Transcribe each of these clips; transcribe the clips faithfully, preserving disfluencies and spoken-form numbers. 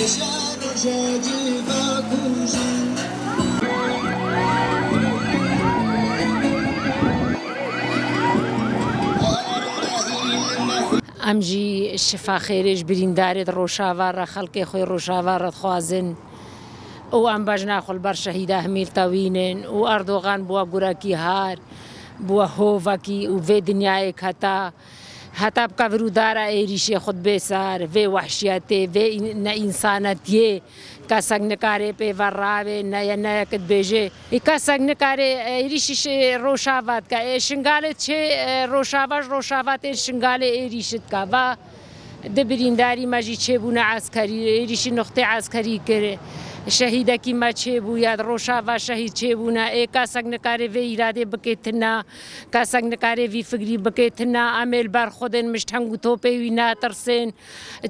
Em jî şifa xêrê ji birîndarê di Rojava re, xelkê xwe Rojava re dixwazin û em bejna xwe li ber şehîda Hemîl tewînin û Erdogan bûye gurekî har, bûye hovekî û vê dinyayê keta. Heta bike vir û dara êrîşê xwe dibê ser, vê wehşiyetê, vê în-, neînsanetiyê, kesek nikare pê ve rawê, neye, neyek dibêje. Ê kesek nikare êrîşî şi-, Rojava dike. Ê Şingalê çê, e, Rojava ji Rojava tên Şingalê êrîşî dike. Va di birîndarî me jî çêbûne eskerî, êrîşî nuxtê eskerî kir. Şehîdekî me çêbûye, di Rojava şehîd çêbûne. Ê kesek nikare vê îradê bike tune. Kesek nikare vî fikrî bike tune, em ê li ber xwe din, min ji teng û topê wî natirsin.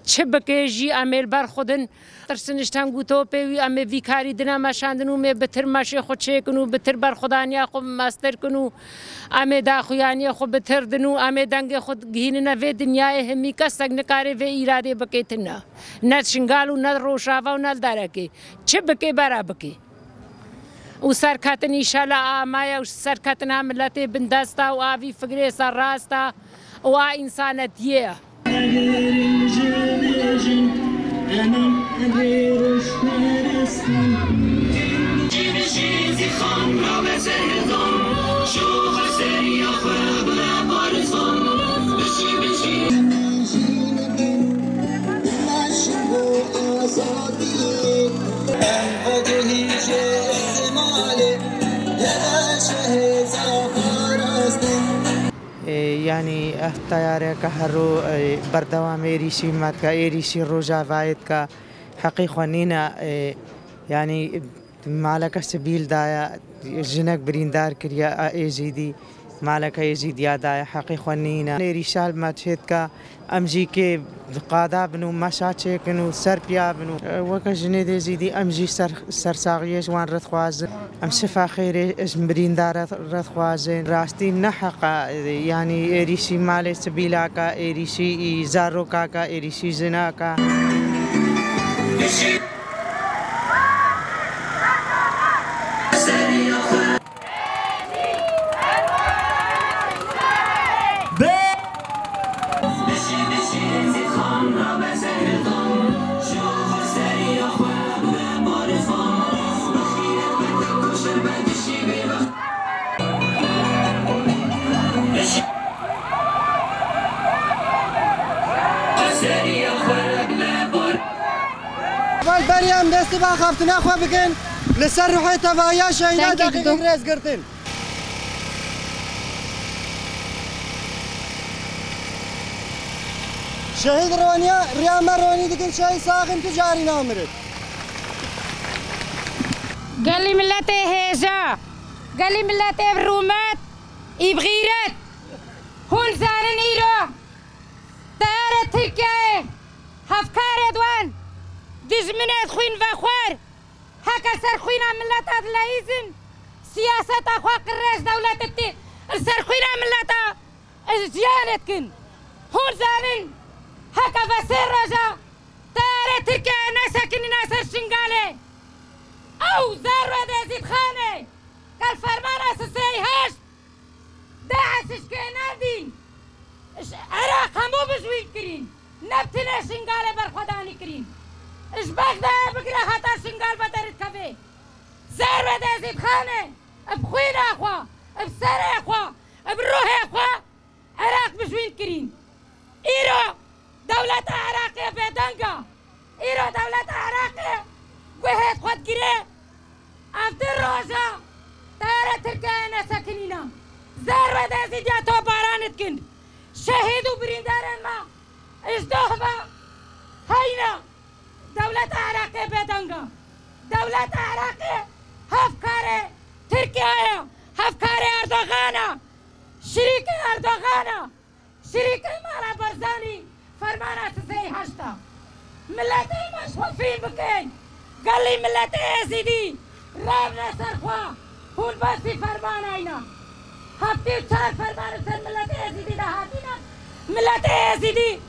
Çi bike jî em ê li ber xwe din. Tirsin ji teng û topê wî, em ê vî karî dine meşandin û em ê bitir meşê xwe çêkin û bitir berxwedaniya xwe mestir kin û em ê daxuyaniyê xwe bitir din û em ê dengê xwe gihînine vê dinyayê hemî kesek nikare vê îradê bike tune. Ne Şingal û ne Rojava û ne li derekê. Çi bike bera bike. û serketin înşallah a me ye û serketina miletê bindest e û a vî fikrê serrast e û a însanetiyê ye. Ê, yanî ev teyareke her ro, ê, berdewam êrîşî me dike, êrîşî Rojavayê dike. Heqî xwe nîne, ê, yanî maleke sivîl daye, jinek birîndar kiriye, a Êzîdî, maleke Êzîdiya daye, heqî xwe nîne. Êrîşa li me çê dike, em jî kê qada bin û meşa çêkin û ser piya bin û, e, weke jinê dê Êzîdî em jî ser, sersaxiyê ji wan re dixwazin. Em şifa xêrê ji birîndara re dixwazin. Rastî ne heq e, yanî êrîşî malê sivîlaka, êrîşî zarokaka, êrîşî jinaka. Heval berî em destî bi axaftina xwe bikin, li ser ruhê tevahiya şehîdan Dengê deqîqek dido. Rêz girtin. Şehîd roniya, riya me ronî dikin, şehîd saxin tu carî namirin. Gelî miletê hêja, gelî miletê bi rûmet, î bi xîret. Hûn zanin îro teyarê Tirkiyeyê hevkarê di wan dijminê dixwîn vexwer. Heke ser xwîna mileta dileyîzin, siyaseta xwe qirrê ji dewletê tê, li ser xwîna mileta, e, jiyanê dikin. Hûn zanin, heke ve sê roja teyarê Tirkiyeyê nesekinîne ser Şingalê. Ew Zerwedê Zîdxanê, gel fermana sisê û heşt, DAIŞ ji kê nerdîn, ji Iraq hemû bijwîn kirîn, ne bi tinê Şingalê berxwedanî kirîn. Ji Bexdayê bigire heta Şingal ve derdikeve. Zerwedê Zîdxanê, bi xwîna xwe, bi serê xwe, bi ruhê xwe Iraq bijwîn kirîn. Îro dewleta Iraqê bêdeng e. Îro dewleta Iraqê guhê xwe digire. Ev di roja teyarê Tirkiyeyê nesekinîne. Zerwedê Êzîdiya topbaranê dikin. Şehîd û birîndarên me ji doh ve heyne. Dewleta Iraqê bêdeng e. Dewleta Iraqê hevkarê Tirkiyeyê, hevkarê Erdogan e. Şirîkê Erdogan e. Şirîkê Mala Barzanî fermana sisê û heşt e. Miletê me ji xwe fîl bikin. Gelî miletê Êzîdî revne ser xwe. Hûn besî fermana îna. Heftê û çar ferman li ser miletê Êzîdî de hatîne. Miletê Êzîdî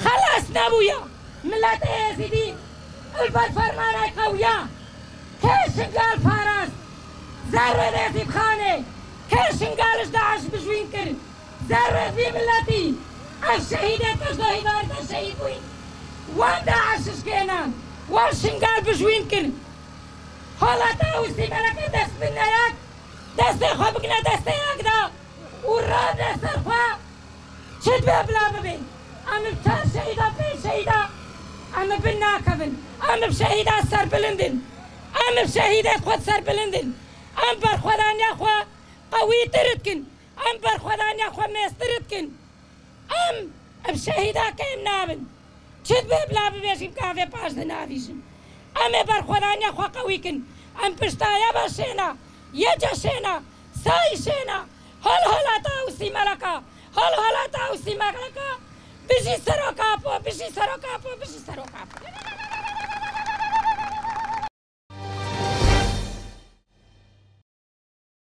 xelas nebûye. Miletê Êzîdî Li ber fermanê qewiya, kê Şingal parast, zerrê Nêzîb Xanê, kê Şingal ji DAIŞ bijwîn kir, zerrê vî miletî, ev şehîdê ku ji dohî Varî de şehîd bûyîn, wan DAIŞ şikênan, wan Şingal bijwîn kir. Hola Tawusî Meleke dest bi neyek, destê xwe bigine destê yek de û revne ser xwe. Çi dibe bila bibe? Em bi çar şehîda, pênc şehîda em bi bin nakevin. Em bi şehîda serbilind in. Em bi şehîdê xwe serbilind in. Em berxwedaniya xwe qewîtir dikin. Em berxwedaniya xwe mêztir dikin. Em bi şehîda kêm nabin. Çi dibe bila bibêjim gavê paş dinavîjim. Em ê berxwedaniya xwe qewî kin. Em pişta yê beşêna, yê ceşêna, sayîşêna. Hol hola Tawusî Meleka, hol hola Tawusî Meleka. Bijî Serok Apo, bijî Serok Apo, bijî Serok Apo.